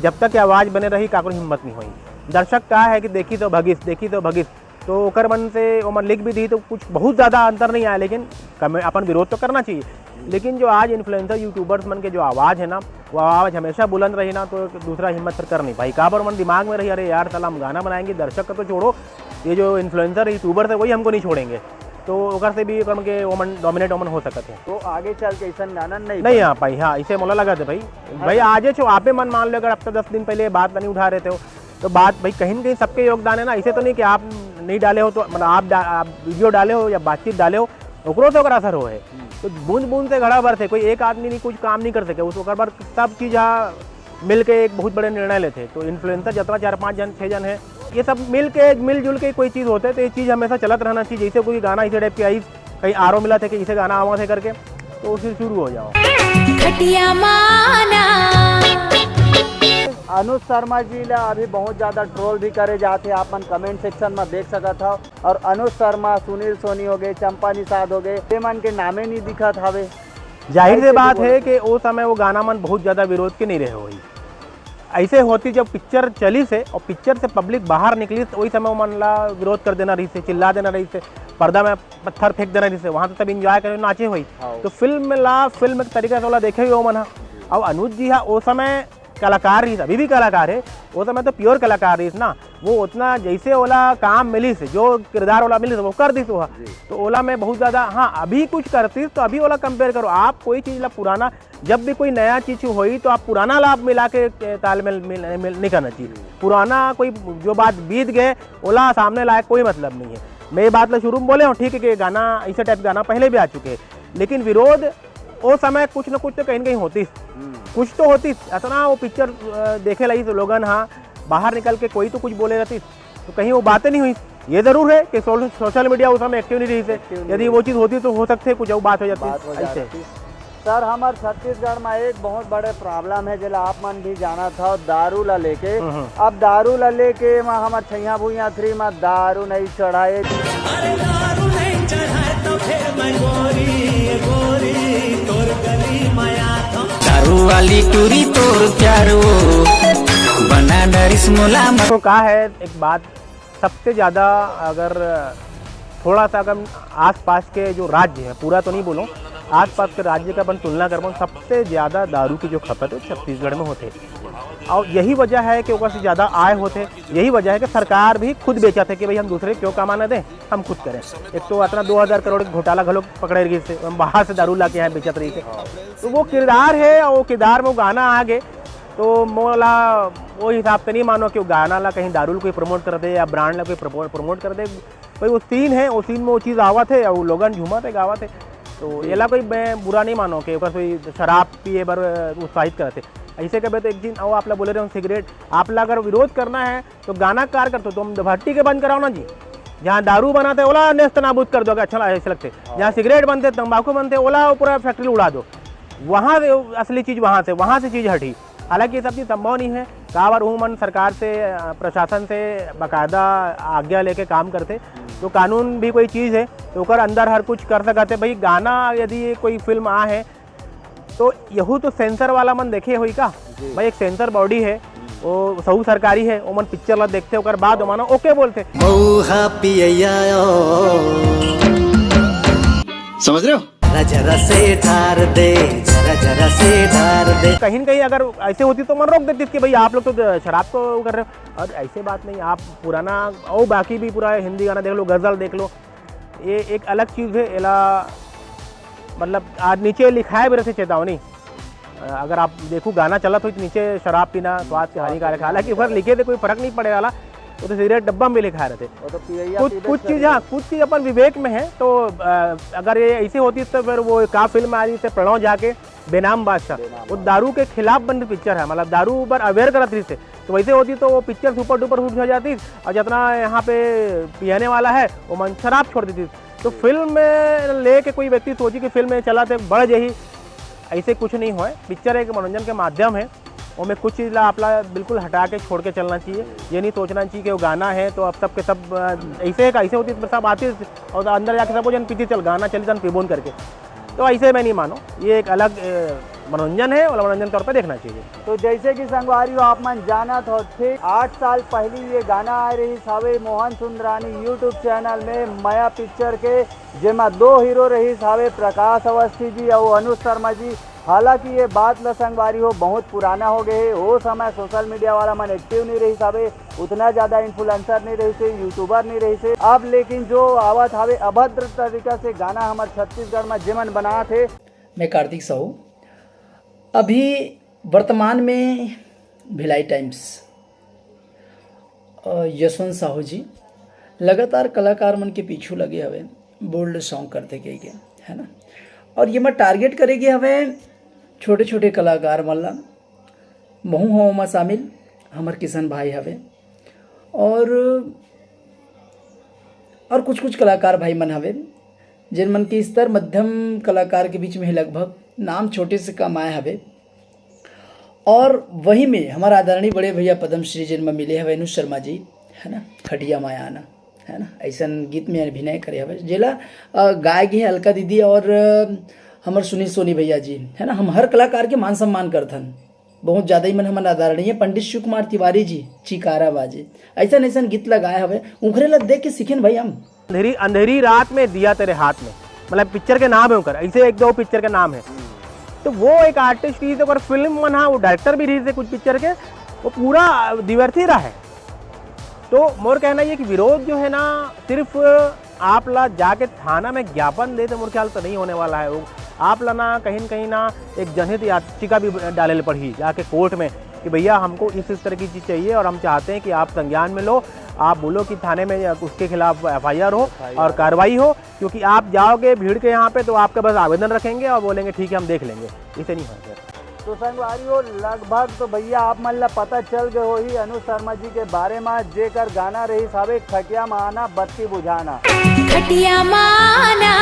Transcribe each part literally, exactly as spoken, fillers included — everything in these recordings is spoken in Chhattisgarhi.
जब तक ये आवाज़ बने रही, काकरो हिम्मत नहीं होई। दर्शक का है कि देखी तो भगिस, देखी तो भगिस, तो ओकर मन से ओमन लिख भी दी तो कुछ बहुत ज़्यादा अंतर नहीं आया, लेकिन कम, अपन विरोध तो करना चाहिए। लेकिन जो आज इन्फ्लुएंसर यूट्यूबर्स मन के जो आवाज़ है ना, वो आवाज़ हमेशा बुलंद रही ना, तो एक दूसरा हिम्मत फिर कर नहीं पाई। काबर मन दिमाग में रही, "अरे यार, साला हम गाना बनाएंगे, दर्शक का तो छोड़ो, ये जो इन्फ्लुएंसर यूट्यूबर्स है, वही हमको नहीं छोड़ेंगे।" तो ओकर से भी ओकर मन के ओमन डोमिनेट ओमन हो सकत है। तो आगे चल के ऐसन गाना नहीं नहीं बने। आ पाई। हाँ, इसे मोला लगा थे भाई। हाँ भाई, सर। आजे छो आपे मन मान लो, अगर हफ्ता दस दिन पहले ये बात नहीं उठा रहे थे हो, तो बात भाई कहीं ना कहीं सबके योगदान है ना। ऐसे तो नहीं कि आप नहीं डाले हो तो, मतलब, आप डा-, आप वीडियो डाले हो या बातचीत डाले हो, ओकरो से ओकर असर हो है। हम्म। तो बूंद बूंद से घड़ा भर से कोई एक आदमी नहीं कुछ काम नहीं कर सके, उस ओकर पर सब चीज़, हाँ, मिल के एक बहुत बड़े निर्णय लेते। तो इन्फ्लुएंसर जितना चार पाँच जन, छः जन है, ये सब मिल के, मिलजुल के कोई चीज़ होते, तो ये चीज़ हमेशा चलत रहना चाहिए। जैसे कोई गाना इसे टाइप के आई, कहीं आरो मिला थे कि इसे गाना आवा थे करके, तो उसे शुरू हो जाओ। खटिया माना। अनुज शर्मा जी ला अभी बहुत ज्यादा ट्रोल भी करे जाते, आप मन कमेंट सेक्शन में देख सकत हव। और अनुज शर्मा, सुनील सोनी हो गए, चंपा निषाद हो गए, ये मन के नामे नहीं दिखत हवे। जाहिर से ऐसे भी बात बोलत है कि वो समय वो गाना मन बहुत ज्यादा विरोध के नहीं रहे होई। ऐसे होती जब पिक्चर चली से और पिक्चर से पब्लिक बाहर निकली, तो वही समय वो मन ला विरोध कर देना रही से, चिल्ला देना रही से, पर्दा में पत्थर फेंक देना रही से, वहाँ तो सब एंजॉय करे, नाचे हुई। हाँ। तो फिल्म में ला, फिल्म के तरीका से ओला देखे हुए वो मन हा। अब अनुज जी हा, वो समय कलाकार रहिस, अभी भी कलाकार है, वो समय तो प्योर कलाकार रहिस ना। वो उतना जैसे ओला काम मिलिस, जो किरदार ओला मिलिस, वो कर दिस वो। जी। तो ओला मैं बहुत ज़्यादा, हाँ, अभी कुछ करतिस तो अभी ओला कंपेयर करो। आप कोई चीज़ ला पुराना, जब भी कोई नया चीज़ होई तो आप पुराना ला आप मिला के, ए, तालमेल मिल, मिल, नहीं करना चाहिए। जी। पुराना कोई जो बात बीत गए, ओला सामने लाए, कोई मतलब नहीं है। मैं ये बात ला शुरू में बोले हूँ, ठीक है, कि गाना, ऐसे टाइप गाना पहले भी आ चुके हैं, लेकिन विरोध वो समय कुछ ना कुछ तो कहीं ना कहीं होती, हम्म। कुछ तो होती। इतना वो पिक्चर, अ, देखे लाई तो लोगन, हाँ, बाहर निकल के कोई तो कुछ बोले रहती, तो कहीं वो बातें नहीं हुई। ये जरूर है कि सोल-, सोशल मीडिया उस समय एक्टिव नहीं रही से। एक्टिव नहीं यदि रही। वो चीज़ होती तो हो सकते कुछ और बात हो जाती। बात हो ऐसे। जाती। सर, हमार छत्तीसगढ़ में एक बहुत बड़े प्रॉब्लम है, जेला आप मन भी जानत हव, दारू ला लेके। हम्म, हम्म। अब दारू ला लेके मा हमार छैया भुइया थ्री मा दारू नहीं चढ़ाए। अरे दारू नहीं चढ़ाए तो फिर मैं गोरी, गोरी तोर गली में आथम। दारू वाली टूरी तोर प्यारो बना डरिस मोला म- तो का है एक बात, सबसे ज़्यादा अगर थोड़ा सा अगर हम आसपास के जो राज्य हैं, पूरा तो नहीं बोलूँ, आसपास के राज्य का अपन तुलना करबो, सबसे ज़्यादा दारू की जो खपत है छत्तीसगढ़ में होते। और यही वजह है कि ओकर से ज़्यादा आय होते, यही वजह है कि सरकार भी खुद बेचत है कि भाई हम दूसरे क्यों कमाना दें, हम खुद करें। एक तो इतना दो हज़ार करोड़ के घोटाला घलो पकड़े रही से, हम बाहर से दारू ला के यहाँ बेचत रही थे। तो वो किरदार है और वो किरदार में वो गाना आ गए, तो मोला वो हिसाब से नहीं मानो कि वो गाना ला कहीं दारू ला कोई प्रमोट कर दे या ब्रांड ला कोई प्रमो-, प्रमोट कर दे। भाई वो सीन है, वो सीन में वो चीज़ आवत है, वो लोगन झूमत है, गावत है, तो जी। एला कोई मैं बुरा नहीं मानो कि ओकर कोई शराब पिए बर उत्साहित करत है। ऐसे कबे तो एक दिन, वो आप ला बोले रहे हो सिगरेट, आप ला अगर विरोध करना है तो गाना कार कर तो तुम भट्टी के बंद कराओ ना जी। जहाँ दारू बनाते ओला नेस्त नाबूद कर दो, अगर अच्छा ऐसे लगते। हाँ। जहाँ सिगरेट बनते, तंबाकू बनते, ओला पूरा फैक्ट्री उड़ा दो। वहाँ से असली चीज़, वहाँ से, वहाँ से चीज़ हटी। हालांकि ये सब चीज़ संभव नहीं है। काबर उमन सरकार से, अ, प्रशासन से बाकायदा आज्ञा लेके काम करते, तो कानून भी कोई चीज़ है, तो ओकर अंदर हर कुछ कर सकते। भाई गाना यदि कोई फिल्म आ है, तो यहू तो सेंसर वाला मन देखे होई का? जी। भाई एक सेंसर बॉडी है, वो सहू सरकारी है, ओमन पिक्चर ला देखते, ओकर बाद ओमन ओके बोलते। मऊहा पियैया ओ। समझ रहे हो? जरा जरा से ढार दे, जरा जरा से ढार दे। कहीं न कहीं अगर ऐसे होती तो मन रोक देती कि भाई आप लोग तो शराब को वो कर रहे हो। और ऐसे बात नहीं, आप पुराना और बाकी भी पूरा हिंदी गाना देख लो, गज़ल देख लो, ये एक अलग चीज़ है। एला मतलब आज नीचे लिखाए भी रहते चेतावनी। अगर आप देखो गाना चलत हो तो नीचे शराब पीना स्वास्थ्य के हानिकारक है। हालांकि ओकर लिखे से कोई फर्क नहीं पड़े वाला, वो तो सिगरेट डब्बा में भी लिखाए रहते। वो तो पियैया कुछ, पीबे कुछ चल चीज़, हाँ, गए। कुछ चीज़ अपन विवेक में है। तो, अ, अगर ये ऐसे होती तो फिर वो का फिल्म आ रही थी प्रणव झा के बेनाम बादशाह, बेनाम वो बादशाह। दारू के खिलाफ बन रही पिक्चर है, मतलब दारू पर अवेयर करत रही थे। तो वैसे होती तो वो पिक्चर सुपर डुपर हिट हो जाती और जितना यहाँ पे पीने वाला है वो मन शराब छोड़ देती। तो जी। फिल्म में लेके कोई व्यक्ति सोची कि फिल्म में चला तो बढ़ जाही, ऐसे कुछ नहीं होए। पिक्चर एक मनोरंजन के माध्यम है, ओमे कुछ चीज़ ला आप ला बिल्कुल हटा के छोड़ के चलना चाहिए। ये नहीं सोचना चाहिए कि वो गाना है तो अब सब के सब, अ, ऐसे है, ऐसे होती तो सब आती और अंदर जाके सबको जन पीती चल गाना चली तन पीबोन करके। तो ऐसे मैं नहीं मानो, ये एक अलग, अ, मनोरंजन है, ओला मनोरंजन तौर पर देखना चाहिए। तो जैसे कि संगवारी हो, आप मन जानत हो, ठीक आठ साल पहली ये गाना आए रहिस हवे मोहन सुंदरानी YouTube चैनल में मया पिक्चर के, जेमा दो हीरो रहिस हवे, प्रकाश अवस्थी जी अउ अनुज शर्मा जी। हालांकि ये बात ल संगवारी हो बहुत पुराना हो गए हे, वो समय सोशल मीडिया वाला मन एक्टिव नहीं रहिस हवे, उतना ज्यादा इन्फ्लुएंसर नहीं रहिस हे, यूट्यूबर नहीं रहिस हे। अब लेकिन जो आवत हवे अभद्र तरीका से गाना हमर छत्तीसगढ़ में जेमन बनात हे। मैं कार्तिक साहू। अभी वर्तमान में भिलाई टाइम्स, अ, यशवंत साहू जी लगातार कलाकार मन के पीछू लगे हवे, बोल्ड सॉन्ग करते कह के, है ना। और ये मैं टारगेट करे गे हवे छोटे छोटे कलाकार मन ला, महू हव ओमा शामिल, हमर किशन भाई हवे और और कुछ कुछ कलाकार भाई मन हवे, जिन मन के स्तर मध्यम कलाकार के बीच में हे, लगभग नाम छोटे से कम आए हवे। और वही में हमारा आदरणीय बड़े भैया पद्मश्री जिन में मिले हवे अनुज शर्मा जी, है ना, खटिया माया आना, है ना, ऐसन गीत में अभिनय करे हवे, जेला अ, गाए गे हे अलका दीदी और अ, हमर सुनील सोनी भैया जी, है ना। हम हर कलाकार के मान सम्मान करथन, बहुत ज्यादा ही मन हमन आदरणीय पंडित शिव कुमार तिवारी जी चिकारा बाजे, ऐसन ऐसन गीत लगाए हवे, उखरे ला देख के सीखेन भाई हम। अंधेरी अंधेरी रात में दिया तेरे हाथ में, मतलब पिक्चर के नाम है उनकर, ऐसे एक दो पिक्चर के नाम है। तो वो एक आर्टिस्ट रहिस हे, ओकर फिल्म मन हा, वो डायरेक्टर भी रहिस हे कुछ पिक्चर के, वो पूरा द्विअर्थी रहा है। तो मोर कहना ये कि विरोध जो है ना, सिर्फ आप ला जाके थाना में ज्ञापन दे तो मोर ख्याल तो नहीं होने वाला है। वो आप ला ना कहीं न कहीं ना एक जनहित याचिका भी डाले ले पड़ही जाके कोर्ट में कि भैया हमको इस इस तरह की चीज़ चाहिए और हम चाहते हैं कि आप संज्ञान में लो, आप बोलो कि थाने में उसके खिलाफ एफआईआर हो और कार्रवाई हो, क्योंकि आप जाओगे भीड़ के यहाँ पे तो आपका बस आवेदन रखेंगे और बोलेंगे ठीक है हम देख लेंगे, इसे नहीं होना चाहिए। तो संगवारी हो, लगभग तो भैया आप मन ला पता चल गए होही अनुज शर्मा जी के बारे में, जेकर गाना रहिस हवे खटिया माना बत्ती बुझाना। खटिया माना।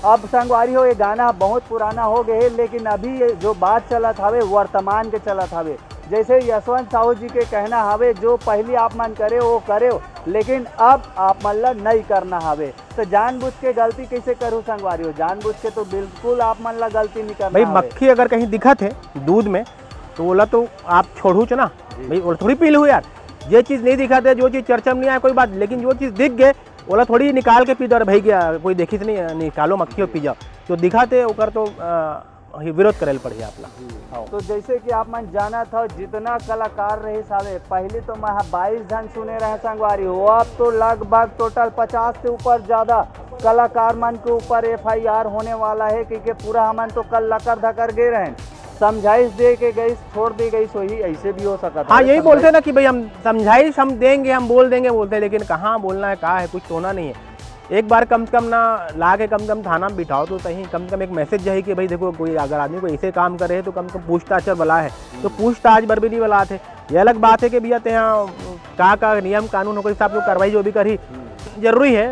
अब संगवारी हो, ये गाना बहुत पुराना हो गए हे, लेकिन अभी ये जो बात चलत हवे वर्तमान के चलत हवे। जैसे यशवंत साहू जी के कहना हवे, जो पहली आप मन करे वो करे, लेकिन अब आप मन ला नहीं करना हवे। तो जानबूझ के गलती कैसे करू संगवारी हो? जानबूझ के तो बिल्कुल आप मन ला गलती नहीं करना भाई। हवे। मक्खी अगर कहीं दिखत है दूध में, तो ओला तो आप छोड़हूच ना जी। भाई, ओला थोड़ी पी लू यार। ये चीज़ नहीं दिखत है, जो चीज़ चर्चा में नहीं आए कोई बात, लेकिन जो चीज़ दिख गए ओला थोड़ी निकाल के पी दो। अरे भाई, कोई देखिस नहीं, निकालो मक्खी और पी जाओ। जो दिखत है ओकर तो अ, विरोध करे ल पड़ही आप ला। जी। हाँ। तो जैसे कि आप मन जानत हो, जितना कलाकार रहिस हवे, पहले तो मैं बाईस झन सुने रहे संगवारी हो, अब तो लगभग टोटल पचास से ऊपर ज्यादा कलाकार मन के ऊपर एफआईआर होने वाला है, क्योंकि पूरा हमन तो कल लकर धकर गए रहे, समझाइश दे के गई, छोड़ दी गई, सो ही ऐसे भी हो सकता हाँ, है। यही बोलते ना कि भाई हम समझाइश हम देंगे, हम बोल देंगे बोलते हैं, लेकिन कहाँ बोलना है, कहाँ है, कुछ तो होना नहीं है। एक बार कम से कम ना ला के कम से कम थाना में बिठाओ तो सही, कम से कम एक मैसेज जाही कि भाई देखो, कोई अगर आदमी को ऐसे काम करे है तो कम से कम पूछताछ बर बला है, तो पूछताछ बर भी नहीं बलात है। ये अलग बात है कि भैया तेहा का का नियम कानून हो, हिसाब से कार्रवाई जो भी करही, जरूरी है,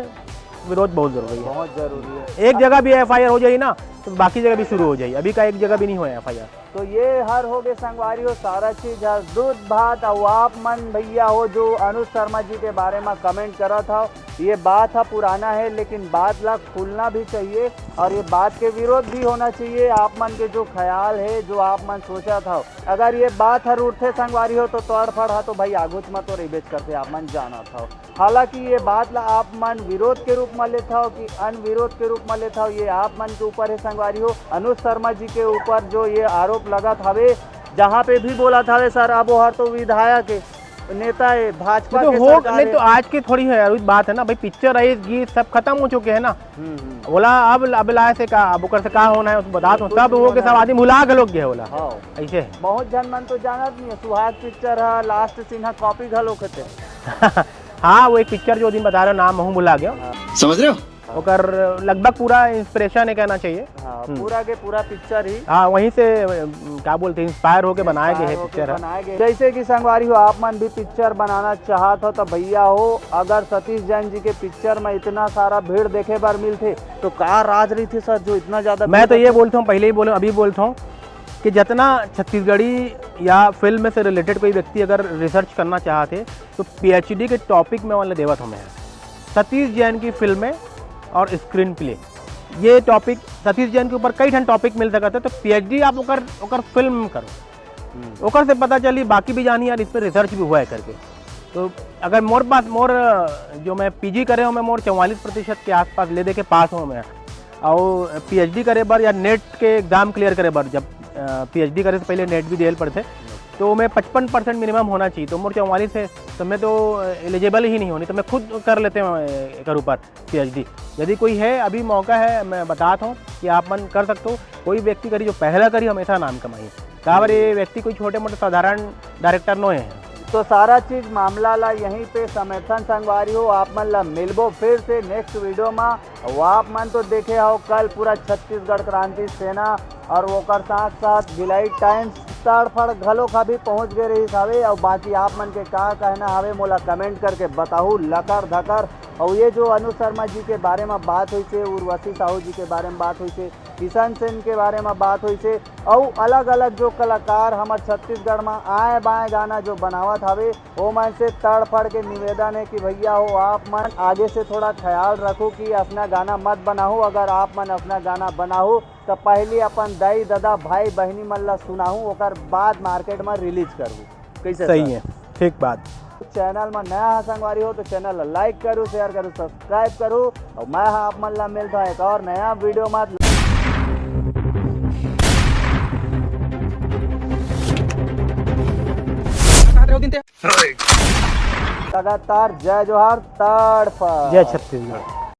विरोध बहुत जरूरी है। बहुत जरूरी है। एक जगह भी एफआईआर हो जाही ना, तो बाकी जगह भी शुरू हो जाही। अभी का एक जगह भी नहीं हुआ एफआईआर। तो ये हर हो गए संगवारी हो, सारा चीज हर दूध भात। और आप मन भैया हो जो अनुज शर्मा जी के बारे में कमेंट करत हो, ये बात ह पुराना है, लेकिन बात ला खुलना भी चाहिए और ये बात के विरोध भी होना चाहिए। आप मन के जो ख्याल है, जो आप मन सोचत हो, अगर ये बात हर उठथे संगवारी हो, तो तोड़ फड़ हा तो भाई आगुच में तो रिबेच करते, आप मन जानत हो। हालांकि ये बात ला आप मन विरोध के रूप में लेत हो कि अनविरोध के रूप में लेत हो, ये आप मन के ऊपर है संगवारी हो। अनुज शर्मा जी के ऊपर जो ये आरोप लगत हवे, जहाँ पे भी बोलत हवे सर, अब वो हर तो विधायक है, नेता है, भाजपा तो के हो, सरकार नहीं है। तो आज के थोड़ी है यार, बात है ना भाई, पिक्चर आई, गीत सब खत्म हो चुके हैं ना। हम्म, हम्म। ओला अब, अब लाए से का, अब ओकर से का होना है, उसको बता दो। बिल्कुल सब नहीं हो के होना सब है। आदमी भुला के लोग गए ओला। हाँ। ऐसे है। बहुत जन मन तो जानत नहीं है, सुहाग पिक्चर है, लास्ट सीन है, कॉपी घलो खेते। हाँ, वो एक पिक्चर जो दिन बता रहे हो, नाम महू भुला गया। हाँ। समझ रहे हो? ओकर लगभग पूरा इंस्पिरेशन है कहना चाहिए। हाँ, हम्म। पूरा के पूरा पिक्चर ही। हाँ, वहीं से, अ, क्या बोलते हैं, इंस्पायर होके बनाए गए हैं इंस्पायर होके पिक्चर है। बनाए गए। जैसे कि संगवारी हो, आप मन भी पिक्चर बनाना चाहत हो तो भैया हो, अगर सतीश जैन जी के पिक्चर में इतना सारा भीड़ देखे बर मिलथे तो का राज रहिथे सर, जो इतना ज्यादा मैं भीड़ तो ये रहथे? बोलता हूँ, पहले ही बोलूँ, अभी बोलता हूँ कि जितना छत्तीसगढ़ी या फिल्म से रिलेटेड कोई व्यक्ति अगर रिसर्च करना चाहते तो पीएचडी के टॉपिक में वाले देवत हमें है। सतीश जैन की फिल्में और स्क्रीन प्ले, ये टॉपिक, सतीश जैन के ऊपर कई ठन टॉपिक मिल सकत हे, तो पीएचडी आप ओकर ओकर फिल्म करो, ओकर से पता चली, बाकी भी जानी यार, इस पे रिसर्च भी हुआ है करके। तो अगर मोर पास मोर जो मैं पीजी करे हूँ, मैं मोर चौवालीस प्रतिशत के आसपास ले दे के पास हूँ मैं। और पीएचडी करे बर या नेट के एग्जाम क्लियर करे बर, जब पीएचडी करे से पहले नेट भी देल पड़थे, तो मैं पचपन परसेंट मिनिमम होना चाहिए, तो मोर चौवालीस है, तो मैं तो एलिजिबल ही नहीं होनी, तो मैं खुद कर लेते हैं एकर ऊपर पीएचडी। यदि कोई है, अभी मौका है, मैं बतात हूँ कि आप मन कर सकते हो। कोई व्यक्ति करी जो पहला करी, हमेशा नाम कमाई। काबर ये व्यक्ति कोई छोटे मोटे साधारण डायरेक्टर नो है। तो सारा चीज मामला ला यहीं पे समेथन संगवारी हो, आप मन ला मिलबो फिर से नेक्स्ट वीडियो में। अउ आप मन तो देखे हो कल पूरा छत्तीसगढ़ क्रांति सेना और ओकर साथ साथ भिलाई टाइम्स तड़फड़ घलो का भी पहुंच गए रही हवे। और बाकी आप मन के का कहना हवे, मोला कमेंट करके बताहू लकर धकर। और ये जो अनु शर्मा जी के बारे में बात हुई से, उर्वशी साहू जी के बारे में बात हुई से, किशन सेन के बारे में बात हुई से, और अलग अलग जो कलाकार हमर छत्तीसगढ़ में आए बाएं गाना जो बनावत हवे, ओमन से तड़फड़ के निवेदन है कि भैया हो, आप मन आगे से थोड़ा ख्याल रखो कि अपना गाना मत बनाहू। अगर आप मन अपना गाना बनाहू, तो पहली अपन दाई, ददा, भाई, बहनी मन ला सुनाहू, ओकर बाद मार्केट में रिलीज करहू। कैसे सही सर? है, ठीक बात। चैनल में नया हा संगवारी हो, तो चैनल ला लाइक करू, शेयर करू, सब्सक्राइब करू, और मैं हा आप मन ला मिलता हूँ एक और नया वीडियो में। लगातार जय जोहार, तड़फड़। जय छत्तीसगढ़।